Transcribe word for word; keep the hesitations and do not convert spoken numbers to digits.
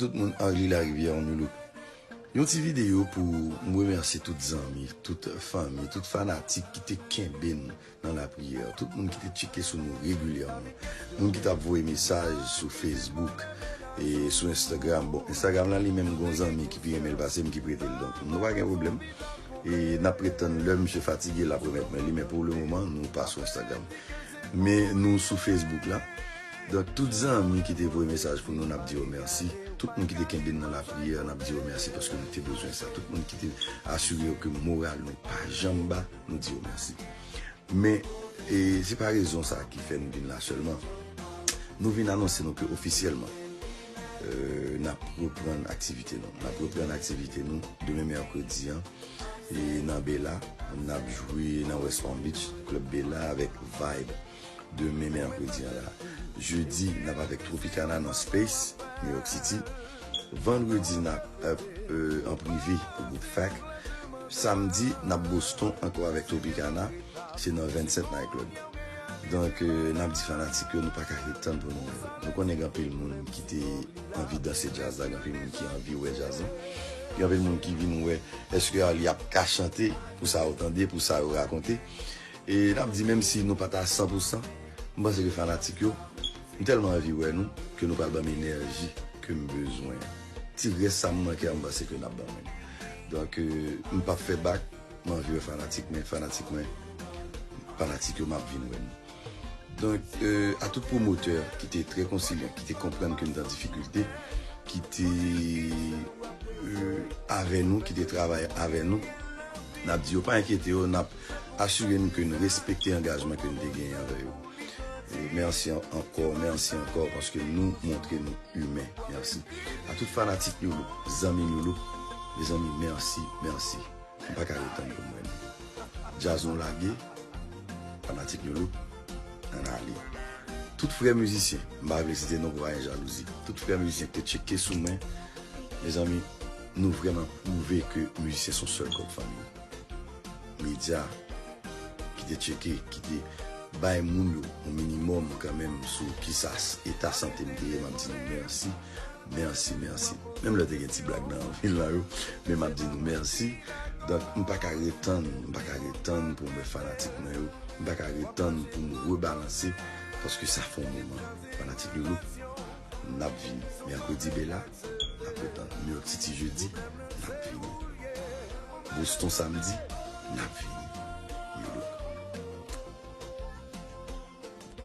Tout moun, Arly Larivière on New Look. Yon ti videyo pou m remèsye tout zanmi, tout fanmi, tout fanatik ki te kenbe n nan lapriyè. Tout moun ki te tcheke sou nou regilyèman. Moun ki t ap voye mesaj sou Facebook e sou Instagram. Bon, Instagram la li menm gon zanmi ki pi renmen l pase m ki prete l. Donk, nou pa gen pwoblèm. E n ap ret tann lè misye fatige l ap remèt mwen li, men pou le moman, nou pa sou Instagram. Men nou sou Facebook la. Donk, tout zanmi ki te voye mesaj pou nou, n ap di yo mèsi. Tout moun ki te kenbe n nan lapriyè, n ap di yo mèsi paske nou te bezwen sa. Tout moun ki te asire yo ke moral nou pa janm ba, nou di yo mèsi. Men, e, se pa rezon sa ki fè n vin la sèlman. Nou vin anonse nou ke ofisyèlman, e, n ap reprann aktivite nou. N ap reprann aktivite nou demen mèkredi an. E nan Bella, n ap jwe nan West Palm Beach, Club Bella avèk Vibe. Demen mèkredi an la. Jedi, n ap avèk Tropicana nan Space, New York City. Vandredi, n ap, e, e, an prive pou gwoup Fac. Samdi, n ap Boston ankò avèk Tropicana. Se nan Vincent Night Club. Donk, e, n ap di fanatik yo, nou pa ka ret tann pou nou wè yo. Nou konnen gen anpil moun ki te anvi danse djaz la, gen anpil moun ki anvi wè djaz la. Gen anpil moun ki vin wè èske Arly ap ka chante pou sa yo tande, pou sa yo rakonte. E n ap di, menm si nou pa t a san pou san, m panse ke fanatik yo, m tèlman anvi wè nou, ke nou pral ban m enèji ke m bezwen. Ti rès sa m manke a, m panse ke n ap ban mwen. Donk, e, m p ap fè bak, m anvi wè fanatik mwen, fanatik mwen, fanatik yo, m ap vin wè nou. Donk, e, a tout pwomotè ki te trè konsilyan, ki te konprann ke n te an difikilte, ki te, e, avè nou, ki te travay avè nou, n ap di yo pa enkyete yo, n ap asire nou ke n respekte angajman ke n te genyen avè yo. E mèsi an-, ankò, mèsi ankò, paske nou montre nou imen. Mèsi. A tout fanatik New Look, zanmi New Look, mezanmi, mèsi, mèsi. M pa ka ret tann pou m wè nou. Djaz nou lage, fanatik New Look, ann ale. Tout frè mizisyen, m pa vle site non pou pa gen jalouzi. Tout frè mizisyen ki te tcheke sou mwen, mezanmi, nou vrèman pwouve ke mizisyen se yon sèl kòk fanmi. Medya ki te tcheke, ki te bay moun yo yon minimòm kanmenm sou kisa s-, eta sante m te ye, m ap di nou mèsi, mèsi, mèsi. Menm lè te gen ti blag nan anpil nan yo, men m ap di nou mèsi. Donk, m pa ka ret tann, m pa ka ret tann pou m wè fanatik mwen yo, m pa ka ret tann pou m rebalanse, paske sa fè yon moman. Fanatik New Look, n ap vini. Mèkredi Bella, n ap ret tann. New York City jedi, n ap vini. Boston samdi, n ap vini.